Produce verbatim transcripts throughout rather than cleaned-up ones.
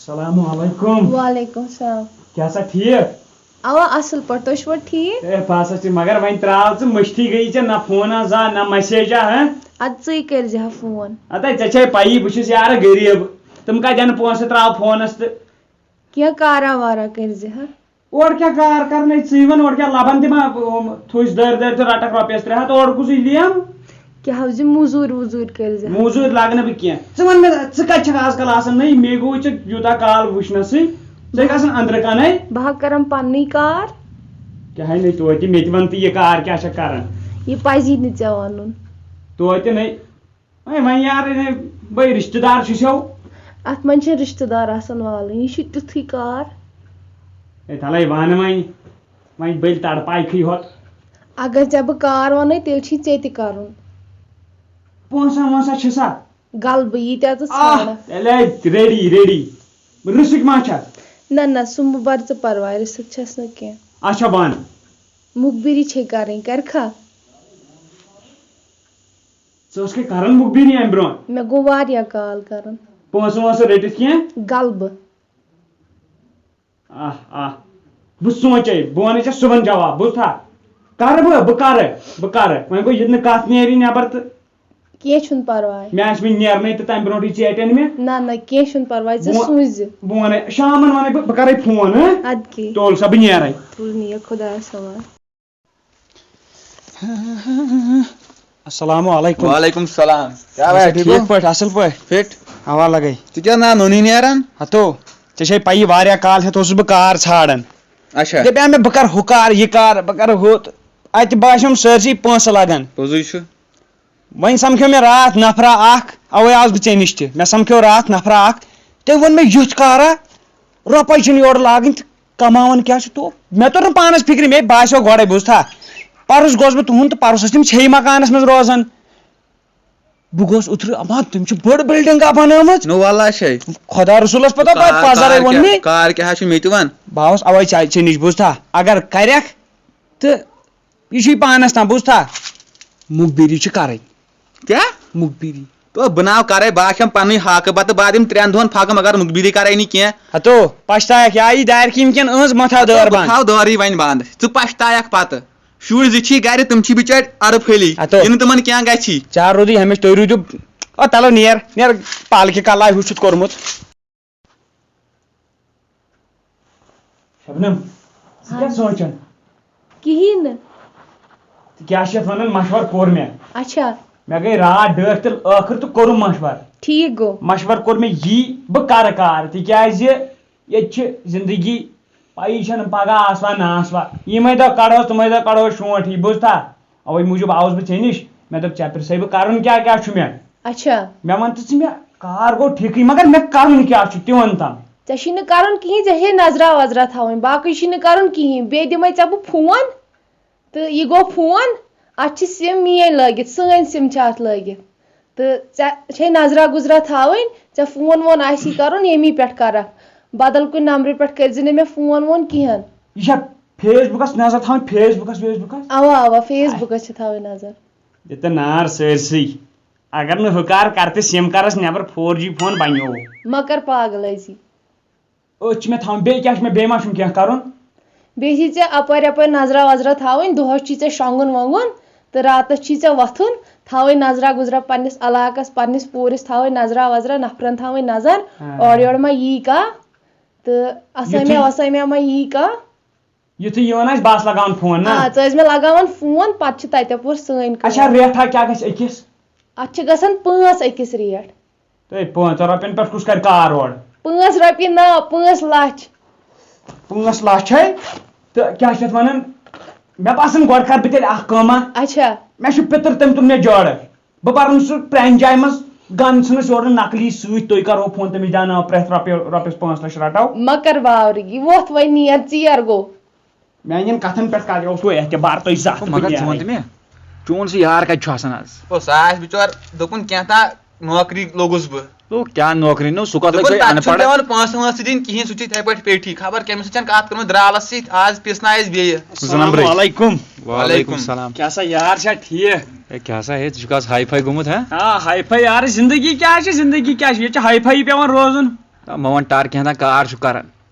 السلام علیکم۔ وعلیکم السلام۔ کیٛاہ سا ٹھیٖک؟ اوا، اصل پٲٹھۍ، تُہۍ چھِوا ٹھیٖک؟ اے، بہٕ ہسا چھُس، مگر وۄنۍ ترٛاو ژٕ، مٔشتھٕے گٔیی ژےٚ، نہ فونہ زانٛہہ، نہ مسیجہ، ہہ؟ اَدٕ ژٕے کٔرۍ زِ ہا فون۔ اَدٕ ژےٚ چھے پَیی، بہٕ چھُس یارٕ غریٖب، تِم کَتہِ اَنہٕ پونٛسہٕ ترٛاو فونَس تہٕ۔ کینٛہہ کارا وارا کٔرۍ زِ ہا۔ اورٕ کیٛاہ کار کرنے ژٕے وَن، اورٕ کیٛاہ لبن تہِ ما، تھوٚچھ دٲرۍ دٲرۍ تہٕ رٹکھ رۄپیَس ترٛےٚ ہَتھ، اورٕ کُسٕے لیم؟ کیٛاہ حظ، یہِ موٚزوٗرۍ ووٚزوٗرۍ کٔرۍ زِ؟ موٚزوٗرۍ لگہٕ نہٕ بہٕ کینٛہہ۔ ژٕ وَن مےٚ، ژٕ کَتہِ چھَکھ آز کل آسان؟ نٔے، مے گوٚو ژےٚ یوٗتاہ کال وٕچھنَسٕے، ژٕ چھَکھ آسان أنٛدرٕ کَنے۔ بہٕ ہا کرم پننُے کار۔ کیٛاہ ہے نٔے توتہِ، مےٚ تہِ وَن تہٕ یہِ کار کیٛاہ چھَکھ کران؟ یہِ پَزی نہٕ ژےٚ وَنُن۔ توتہِ نٔے۔ وۄنۍ، وۄنۍ یار، یہِ بٔے رِشتہٕ دار چھُسو۔ اَتھ منٛز چھِ رِشتہٕ دار آسان والٕنۍ، یہِ چھُ تیُتھُے کار۔ ہے، تَلَے وَن وۄنۍ، وۄنۍ بٔلۍ تَڑپایکھٕے ہوت۔ اگر ژےٚ بہٕ کار وَنَے، تیٚلہِ چھُے ژےٚ تہِ کَرُن۔ پونٛسہٕ وونٛسہٕ چھِ سا؟ گَلہٕ بہٕ ییٖتیٛاہ ژٕ آہ، ژھانٛڈَکھ۔ تیٚلے ریڈی، ریڈی۔ رِسٕک ما چھَکھ؟ نہ، نہ، سُہ مہٕ بَر ژٕ پَرواے، رِسٕک چھَس نہٕ کینٛہہ۔ اچھا، وَن۔ مُخبِری چھے کَرٕنۍ، کَرِکھا؟ ژٕ ٲسکھے کران مُخبِری امہِ برونٛہہ؟ مےٚ گوٚو واریاہ کال کران۔ پونٛسہٕ وونٛسہٕ رٔٹِتھ کینٛہہ؟ گلہٕ بہٕ۔ آہ، آہ۔ بہٕ سونٛچے، بہٕ ونے ژےٚ صُبحن جواب، بوٗزتھا؟ کرٕ بہٕ، بہٕ کرٕ، بہٕ کرٕ۔ وۄنۍ گوٚو یہِ نہٕ کتھ نیرِ نٮ۪بر تہٕ۔ کینٛہہ چھُنہٕ پرواے۔ مےٚ آسہِ وٕنہِ نیرنَے تہٕ تمہِ برونٛٹھٕے ژیٹن مےٚ۔ نہ، نہ، کینٛہہ چھُنہٕ پرواے، ژٕ بہٕ وَ-، سوٗزِ۔ بہٕ ونے، شامن ونے بہٕ، بہٕ کرے فون، ہہ؟ ادٕ کیٛاہ۔ تُل سا، بہٕ نیرے۔ تُل نیر، خۄدایَس حوالہٕ۔ السلام علیکم۔ وعلیکم السلام۔ کیٛاہ اچھا، بھایا، ٹھیٖک ٹھیٖک پٲٹھۍ؟ پٲٹھۍ، اصٕل پٲٹھۍ؟ اوا لگے۔ ژٕ کیٛاہ نا نوٚنُے نیران؟ ہتو، ژےٚ چھے پَیی، واریاہ کال ہیوٚت اوسُس بہٕ کار ژھانڈان۔ اچھا۔ دپیٛاو مےٚ، بہٕ کر ہُہ کار، یہِ کار، بہٕ کر ہُہ تہٕ۔ اتہِ باسیوم سٲرسٕے پونٛسہٕ لگان۔ پوٚزُے چھُ۔ وۄنۍ سمکھیو مےٚ راتھ نفرا اکھ، اوے آوُس بہٕ ژےٚ نِش تہِ۔ مےٚ سمکھیو راتھ نفرا اکھ، تٔمۍ ووٚن مےٚ یُتھ کارا، رۄپَے چھِنہٕ یورٕ لاگٕنۍ تہٕ کماوان کیٛاہ چھُ تو؟ مےٚ توٚر نہٕ پانَس فِکرِ، مےٚ باسیو گۄڈَے، بوٗزتھا؟ پَرُس گوس بہٕ تُہُنٛد تہٕ پَرُس ٲسۍ تِم ژھیٚیہِ مکانَس منٛز روزان۔ بہٕ گوس اوترٕ، اما تِم چھِ بٔڑ بِلڈِنٛگا بنٲومٕژ۔ نو واللہ چھے۔ خۄدا رسوٗلَس پَتہ، پَتہٕ کار، پَزَرَے کار ووٚن کیٛاہ، مےٚ۔ کار کیٛاہ حظ چھُ مےٚ تہِ وَن؟ بہٕ آوُس اَوَے ژےٚ، ژےٚ نِش، بوٗزتھا؟ اگر کَرٮ۪کھ تہٕ یہِ چھُے پانَس تام، بوٗزتھا؟ مُخبِری چھِ کَرٕنۍ۔ کیٛاہ؟ مُخبِری۔ تو بہٕ ناو کرے، بہٕ آسہٕ پننُے ہاکہٕ بتہٕ، بہٕ دِمہٕ ترٛٮ۪ن دۄہن پھاکہٕ، مگر مُخبِری کرے نہٕ کینٛہہ۔ ہتو، پچھتایکھ، یا یی دارِ کِنۍ کِنۍ أہنٛز متھا دٲر بنٛد۔ بہٕ تھاو دٲرٕے وۄنۍ بنٛد، ژٕ پچھتایکھ پتہٕ۔ شُرۍ زٕ چھی گرِ، تِم چھی بِچٲرۍ ارٕ پھٔلی، ہتو۔ یہِ نہٕ تِمن کینٛہہ گژھی۔ چار روٗدٕے ہمیشہِ، تُہۍ روٗدِو۔ او تلو نیر، نیر، پالکہِ کلایہِ ہُہ چھُتھ کوٚرمُت۔ شبنم، ژٕ کیٛاہ ہاں۔ سونٛچان؟ کِہیٖنۍ نہٕ۔ ژٕ کیٛاہ چھِ یَتھ وَنان، مَشوَر کوٚر مےٚ۔ اچھا۔ مےٚ گٔے راتھ ڈٲٹھ تِل ٲخٕر تہٕ کوٚرُم مَشوَر۔ ٹھیٖک گوٚو۔ مَشوَر کوٚر مےٚ یی، بہٕ کَرٕ کار، تِکیٛازِ ییٚتہِ چھِ زِندگی، پَیی چھَنہٕ پَگاہ آسوا نہ آسوا۔ یِمَے دۄہ کَڑہوس، تِمَے دۄہ کَڑہوس شونٛٹھ، یہِ بوٗزتھا؟ اَوَے موٗجوٗب آوُس بہٕ ژےٚ نِش۔ مےٚ دوٚپ، ژےٚ پِرٛژھَے بہٕ کَرُن کیٛاہ کیٛاہ چھُ مےٚ۔ اچھا۔ مےٚ وَن تہٕ ژٕ مےٚ، کار گوٚو ٹھیٖکٕے، مگر مےٚ کَرُن کیٛاہ چھُ تہِ وَن تَم۔ ژےٚ چھی نہٕ کَرُن کِہیٖنۍ، ژےٚ چھے نظرا وظرا تھاوٕنۍ، باقٕے چھی نہٕ کَرُن کِہیٖنۍ۔ بیٚیہِ دِمَے ژےٚ بہٕ فون، تہٕ یہِ گوٚو فون، اَتھ چھِ سِم میٛٲنۍ لٲگِتھ، سٲنۍ سِم چھِ اَتھ لٲگِتھ۔ تہٕ ژےٚ چھے نظرا گُزرا تھاوٕنۍ، ژےٚ فون وون آسی کَرُن، ییٚمی پٮ۪ٹھ کَرَکھ۔ بدل کُنہِ نمبرٕ پٮ۪ٹھ کٔرۍ زِ نہٕ مےٚ فون وون کِہیٖنۍ۔ یہِ چھا فیس بُکَس نظر تھاوٕنۍ، فیس بُکَس، فیس بُکَس؟ اَوا، اَوا، فیس بُکَس چھِ تھاوٕنۍ نظر۔ یہِ تہٕ نار سٲرسٕے۔ اگر نہٕ ہُہ کار کر تہٕ سِم کرس نٮ۪بر، فور جی فون بنیو۔ مہ کر پاگل أزی۔ أتھۍ چھِ مےٚ تھاوُن، بیٚیہِ کیٛاہ چھُ مےٚ، بیٚیہِ ما چھُم کینٛہہ کرُن؟ بیٚیہِ چھِ ژےٚ اپٲرۍ یپٲرۍ نظرا وظرا تھاوٕنۍ، دۄہس چھی ژےٚ شۄنٛگُن وۄنٛگُن تہٕ راتس چھی ژےٚ وۄتھُن، تھاوٕنۍ نظرا گُزرا پننِس علاقس، پننِس پوٗرِس تھاوٕنۍ نظرا وظرا، نفرن تھاوٕنۍ نظر، آ۔ اورٕ یورٕ ما یی کانٛہہ تہٕ اسٲمیا یُتھُے وسٲمیا ما یی کانٛہہ۔ یُتھُے یِوان آسہِ، بہٕ آسہٕ لگاوان فون، نا؟ آ، ژٕ ٲسۍ مےٚ لگاوان فون، پتہٕ چھِ تتہِ اپور سٲنۍ کٲم۔ اچھا، ریٹھا کیٛاہ گژھِ أکِس؟ اتھ چھِ گژھان پانٛژھ أکِس ریٹ۔ تہٕ پانٛژن رۄپین پٮ۪ٹھ کُس کرِ کار اورٕ؟ پانٛژھ رۄپیہِ نا، پانٛژھ لچھ۔ پانٛژھ لچھ ہے؟ تہٕ کیٛاہ چھِ یتھ ونان؟ مےٚ باسان، گۄڈٕ کرٕ بہٕ تیٚلہِ اکھ کٲما۔ اچھا۔ مےٚ چھُ پِتٕر، تٔمۍ تُل مےٚ جورٕ۔ بہٕ برن سُہ پرٛانہِ جایہِ منٛز، گنٛد ژھٕنس یورٕ نقلی سۭتۍ، تُہۍ کرو فون، تٔمِس دیٛاوناو پرٛٮ۪تھ رۄپیہِ، رۄپیس پانٛژھ لچھ رٹو۔ مہ کر واورٕگی، وۄتھ وۄنۍ نیر، ژیر گوٚو۔ میانٮ۪ن کتھن پٮ۪ٹھ کر، اوس وۄنۍ اعتبار تۄہہِ زانٛہہ او، تہٕ مگر ژٕ وَن نیرے۔ تہٕ مےٚ، چون سُہ یار کتہِ چھُ آسان آز؟ او، سُہ آسہِ بِچور، دوٚپُن کینٛہہ تام نوکری لوٚگُس بہٕ۔ او، کیٛاہ نوکری؟ نو، سُہ کتھ دوٚپُن لگہِ تتھ اَن چھُنہٕ پڑھ؟ دِوان پونٛسہٕ وونٛسہٕ دِنۍ کِہیٖنۍ، سُہ چھُ یِتھَے پٲٹھۍ پیٹھی۔ خبر کٔمِس سۭتۍ چھَنہٕ کتھ کٔرمٕژ درالس سۭتۍ، آز پِسنایس بیٚیہِ۔ السلام علیکم۔ وعلیکم السلام۔ کیٛاہ سا یار چھا ٹھیٖک؟ ہے، کیٛاہ سا ہے، ژٕ چھُکھ آز ہاے فاے گوٚمُت، ہا؟ آ، ہاے فاے یار، زندگی کیٛاہ چھِ؟ زندگی کیٛاہ چھِ؟ ییٚتہِ چھِ ہاے فاے پٮ۪وان روزُن۔ تہٕ مےٚ وَن ٹَر کینٛہہ تام کار چھُ کَران۔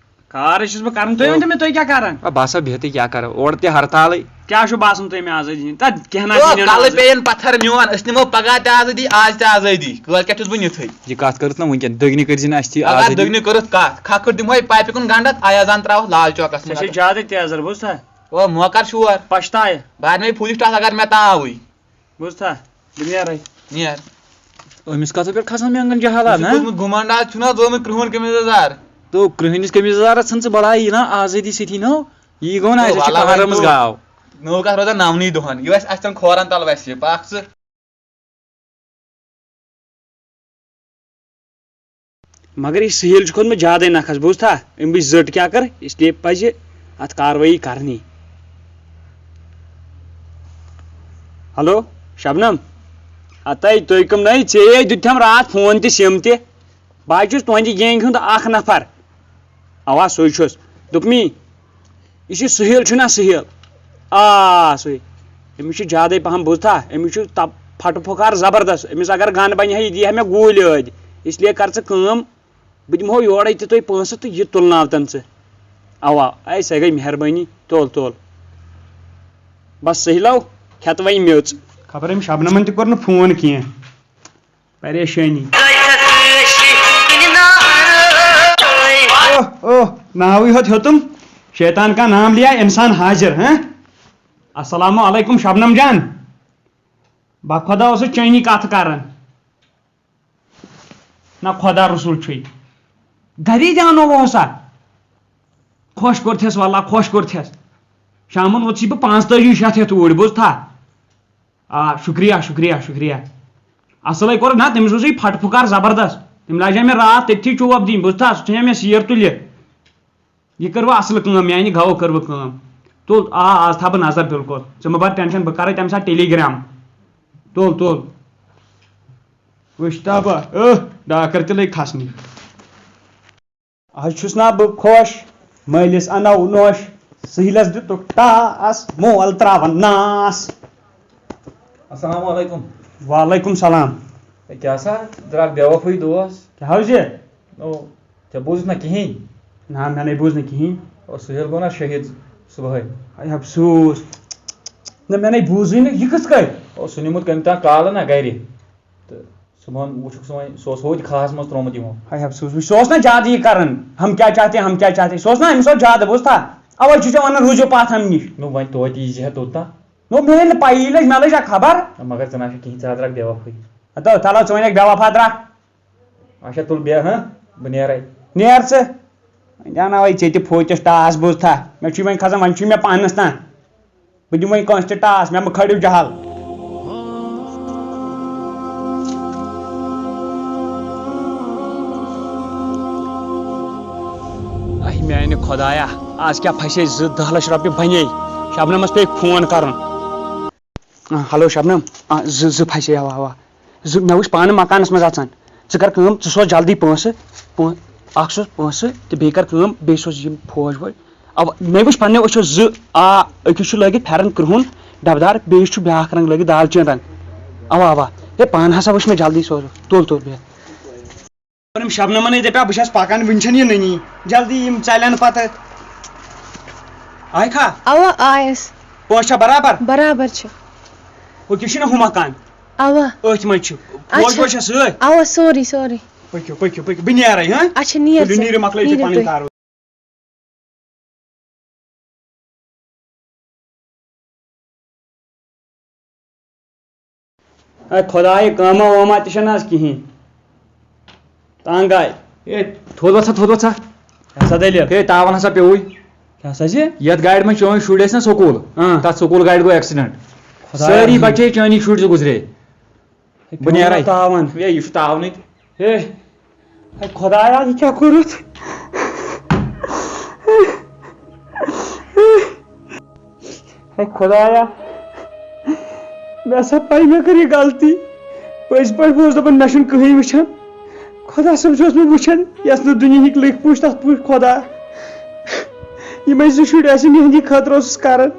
کار چھُس بہٕ کَران، تُہۍ ؤنۍ تو مےٚ، تُہۍ کیٛاہ کَران؟ آ، بہٕ ہسا بِہتٕے، کیٛاہ کَرو، اورٕ تہِ ہرتالٕے۔ کیٛاہ چھُ باسان تۄہہِ مےٚ آز أزۍ؟ تَتھ کینٛہہ نہ او، کِہیٖنۍ کَلہٕ آز۔ پیٚیَن پَتھر میون، أسۍ نِمو پَگاہ تہِ آزٲدی، آز تہِ آزٲدی، کٲلۍ کٮ۪تھ چھُس بہٕ نِتھٕے۔ یہِ کَتھ کٔرٕتھ نہ وٕنکٮ۪ن، دٔگنہِ کٔرۍ زِ نہٕ اَسہِ تہِ پَگاہ آزٲدی۔ دٔگنہِ کٔرٕتھ کَتھ، کھَکھٕر دِمہوے پایپہِ کُن گنٛڈَتھ، ایازان ترٛاوَتھ لال چوکَس ژےٚ منٛز۔ چھے زیادَے تیزر، بوٗزتھا؟ او، موکَر شور۔ پَشتاوِ۔ بہٕ اَنہٕ مےٚ پُلِس ٹَس اگر مےٚ تام آوٕے۔ بوٗزتھا؟ بہٕ نیرَے۔ نیر۔ أمِس کَتھ پٮ۪ٹھ کھسان مٮ۪نٛگَن جہالات، أمِس چھُ نہ؟ کھوٚتمُت گُمنڈ، آز چھُنہ زومُت کرٛہُن قمیٖض یَزار۔ تو کرٛہنِس قمیٖض یَزارَس ژھٕن ژٕ بَلاے، یہِ نا آزٲدی سۭتی نو۔ یی گوٚو نہ، او، اَسہِ چھِ وَلہٕ وۄنۍ کھہرٲمٕژ نو۔ گاو۔ نٔو کَتھ روزان نَونٕے دۄہَن۔ یہِ وَسہِ اَسہِ تَن کھورَن تَل وَسہِ یہِ۔ پَکھ ژٕ۔ مگر یہِ سُہیل چھُ کھوٚتمُت زیادَے نَکھَس، بوٗزتھا؟ أمۍ وٕچھ زٔٹ کیٛاہ کٔر، اس لیے پَزِ اَتھ کاروٲیی کَرنی۔ ہیلو، شبنم، ہتے تُہۍ کٕم نٔے؟ ژےٚ دیُتتھم راتھ فون تہِ سِم تہِ۔ بہٕ حظ چھُس تُہنٛدِ گینگہِ ہُنٛد اکھ نفر۔ اوا، سُے چھُس۔ دوٚپمی، یُس یہِ سُہیل چھُنہ سُہیل؟ آ، سُے۔ أمِس چھُ زیادَے پَہَم، بوٗزتھا؟ أمِس چھُ تَب-، پھٹہٕ پھُکار زبردست۔ أمِس اگر گَن بَنہِ ہا، یہِ دی ہا مےٚ گوٗلۍ ٲدۍ۔ اس لیے کر ژٕ کٲم، بہٕ دِمہو یورَے تہِ تۄہہِ پونٛسہٕ تہٕ یہِ تُلناو تَن ژٕ۔ اوا، اے، سۄ گٔے مہربٲنی۔ تُل، تُل۔ بس سُہیلو، کھٮ۪تہٕ وۄنۍ میٚژ۔ خبر أمۍ شبنمن تہِ کوٚر نہٕ فون کینٛہہ۔ پریشٲنی۔ اوہ، اوہ، ناوٕے ہوت ہیوٚتُم، شیطان کا نام لیا انسان حاضر، ہاں؟ السلام علیکم شبنم جان۔ با خۄدا اوسُس چٲنی کتھ کران۔ نہ خۄدا رسول چھُے۔ گری دیانو اوسا؟ خۄش کوٚرتھس واللہ، خۄش کوٚرتھس۔ شامن ووتسٕے بہٕ پانٛژتٲجی شیٚتھ ہٮ۪تھ اوٗرۍ، بوٗزتھا؟ آ، شُکریہ، شُکریہ، شُکریہ۔ اصلٕے کوٚر، نہ، تٔمِس اوس یہِ پھٹہٕ پھُکار زبردست۔ تٔمۍ لاجے مےٚ راتھ تٔتھی چوب دِنۍ، بوٗزتھا؟ سُہ ژھٕنیو مےٚ سیر تُلِتھ۔ یہِ کٔر وۄنۍ اصل کٲم، میانہِ گاوٕ کٔر وۄنۍ کٲم۔ تُل، آ، آز تھاو بہٕ نظر بِلکُل۔ ژٕ مہ بر ٹینشن، بہٕ کرے تمہِ ساتہٕ ٹیلی گرام۔ تُل، تُل۔ وٕچھ تا بہٕ، ٲہ، ڈاکر تہِ لٔگۍ کھسنہِ۔ آز چھُس نا بہٕ خۄش، مٲلِس اَنو نوش، سہیلس دیُتُکھ ٹاس، مول تراوان ناس۔ السلام علیکم۔ وعلیکم سلام۔ ہے، کیٛاہ سا درٛاکھ بے وفٲیی دوس؟ کیٛاہ حظ یہِ؟ او، ژےٚ بوٗزُتھ نا کِہیٖنۍ؟ نہ، مےٚ نے بوٗز نہٕ کِہیٖنۍ۔ او، سہیل گوٚو نا شہیٖد صُبحٲے؟ ہے افسوٗس، نہ، مےٚ نے بوٗزٕے نہٕ، یہِ کِتھ کٔنۍ؟ او، سُہ نیوٗمُت کٔمۍ تام کالہٕ نا گرِ۔ تہٕ صُبحن وٕچھُکھ سُہ وۄنۍ، سُہ اوس ہوٚتہِ کھہَس منٛز ترٛوومُت یِمو۔ ہے افسوس، وٕچھ، سُہ اوس نہ زیادٕ یہِ کران، ہم کیا چاہتے ہیں، ہم کیا چاہتے ہیں، سُہ اوس نہ، أمِس اوس زیادٕ، بوٗزتھا؟ اَوَے چھُ ژےٚ وَنان، روٗزِو پَتھ اَمہِ نِش۔ نو وۄنۍ توتہِ یی زِ ہے توٚت تام۔ نو مےٚ ییٚلہِ نہٕ پَیی لٔج، مےٚ لٔج اَکھ خبر۔ مگر ژٕ نہ چھُکھ کِہیٖنۍ، ژٕ ہا درٛاکھ بے وفٲیی۔ ہتو، چلو، ژٕ وَنَکھ بے وفا درٛاکھ۔ اچھا، تُل بیٚہہ، ہاں، بہٕ نیرَے۔ نیر ژٕ۔ وۄنۍ دیٛاوناوَے ژےٚ تہِ فوتِس ٹاس، بوٗزتھا؟ مےٚ چھُے وۄنۍ کھسان، وۄنۍ چھُے مےٚ پانَس تام۔ بہٕ دِمہٕ وۄنۍ کٲنٛسہِ تہِ ٹاس، مےٚ مہٕ کھٲلِو جہل۔ اَہہِ میٛانہِ خۄدایا، آز کیٛاہ پھسے زٕ دَہ لَچھ رۄپیہِ بَنے۔ شبنمس پیٚیہِ فون کَرُن۔ آ، ہیلو شبنم۔ آ، زٕ، زٕ پھسے، اَوا، اَوا۔ زٕ، مےٚ وٕچھ پانہٕ مکانس منٛز اَژان۔ ژٕ کر کٲم، ژٕ سوز جلدی پونٛسہٕ، پو-، اکھ سوز پونٛسہٕ تہٕ بیٚیہِ کر کٲم، بیٚیہِ سوز یِم فوج وٲلۍ۔ اَوا، مےٚ وٕچھ پننیو أچھو زٕ، آ، أکِس چھُ لٲگِتھ پھٮ۪رن کرٛہُن ڈبہٕ دار، بیٚیِس چھُ بیٛاکھ رنٛگ لٲگِتھ دالچیٖن رنٛگ۔ اَوا، اَوا، ہے پانہٕ ہسا وٕچھ مےٚ جلدی سوز، تُل، تُل، بیٚہہ۔ دوٚپُن، شبنمن ہے دپیٛا، بہٕ چھَس پکان، وٕنہِ چھَنہٕ یہِ نٔنی۔ جلدی یِم ژَلن پتہٕ۔ آے کھا؟ اوا، آیس۔ پونٛسہٕ چھا برابر؟ برابر چھِ۔ ہُہ تہِ چھُنہ ہُہ مکان؟ اوا۔ أتھۍ منٛز چھُ۔ پوش اچھا۔ ووش چھا سۭتۍ؟ اوا، سورُے، سورُے۔ پٔکِو، پٔکِو، پٔکِو۔ بہٕ نیرے، ہاں؟ اچھا، نیر تُلِو، ژٕ۔ نیٖرِو، مۄکلٲیِو تُہۍ نیٖرِو پنٕنۍ تُہۍ۔ کاروٲیی۔ اے خۄداے، کٲمہ وٲمہ تہِ چھَنہٕ آز کِہیٖنۍ۔ تنگ آے۔ اے، تھوٚد وۄتھ سا، تھوٚد وۄتھ سا۔ کیٛاہ سا دٔلیٖل؟ ہے، تاوَن ہسا پیوٚوُے۔ کیٛاہ سا چھِ؟ یَتھ گاڑِ منٛز چٲنۍ شُرۍ ٲسۍ نا سکوٗل، اۭں۔ تَتھ سکوٗل گاڑِ گوٚو accident۔ خۄدایا۔ سٲری بچے چٲنی شُرۍ زٕ گُزرے۔ ہے، بہٕ نیرے۔ تاوَن۔ ہے، یہِ چھُ تاونٕے۔ ہے۔ ہے خۄدایا، یہِ کیٛاہ کوٚرُتھ؟ ہے خۄدایا، مےٚ ہسا پَے مےٚ کٔر یہِ غلطی۔ پٔزۍ پٲٹھۍ بہٕ اوسُس دَپان مےٚ چھُنہٕ کٕہٕنۍ وٕچھان۔ خۄدا صٲب چھُ اوسمُت وٕچھان، یَس نہٕ دُنیہٕکۍ لٕکھ پوٗچھ تَتھ پوٗچھ خۄدا۔ یِمَے زٕ شُرۍ اَسہِ یِہِنٛدی خٲطرٕ اوسُس کَران۔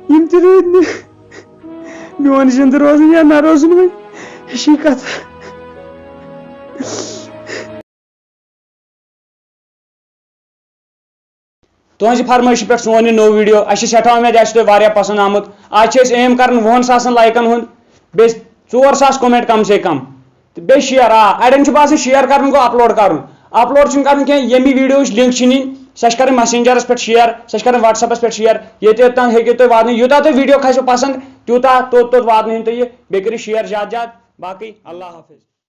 یِم تہِ روٗدۍ نہٕ۔ میون زِندٕ روزُن یا نہ روزُن وۄنۍ، ہِشی کَتھا۔ تُہنٛزِ فرمٲیشہِ پٮ۪ٹھ سون یہِ نوٚو ویڈیو۔ اَسہِ چھِ سٮ۪ٹھاہ اُمید آسہِ تۄہہِ واریاہ پسنٛد آمُت۔ آز چھِ أسۍ aim کران وُہن ساسن لایکن ہُنٛد، بیٚیہِ ژور ساس comment کم سے کم۔ تہٕ بیٚیہِ share، آ، اَڑٮ۪ن چھُ باسان share کرُن گوٚو upload کرُن۔ Upload چھُنہٕ کرُن کینٛہہ، ییٚمہِ ویڈیوٕچ link چھِ نِنۍ، سۄ چھِ کرٕنۍ messengerس پٮ۪ٹھ share، سۄ چھِ کرٕنۍ WhatsAppس پٮ۪ٹھ share۔ ییٚتہِ تام ہیٚکِو تُہۍ واتنٲوِتھ، یوٗتاہ تۄہہِ ویڈیو کھسِوٕ پسنٛد، تیوٗتاہ توٚت توٚت واتنٲیِو تُہۍ یہِ۔ بیٚیہِ کٔرِو share زیادٕ زیادٕ۔ باقٕے اللہ حافظ۔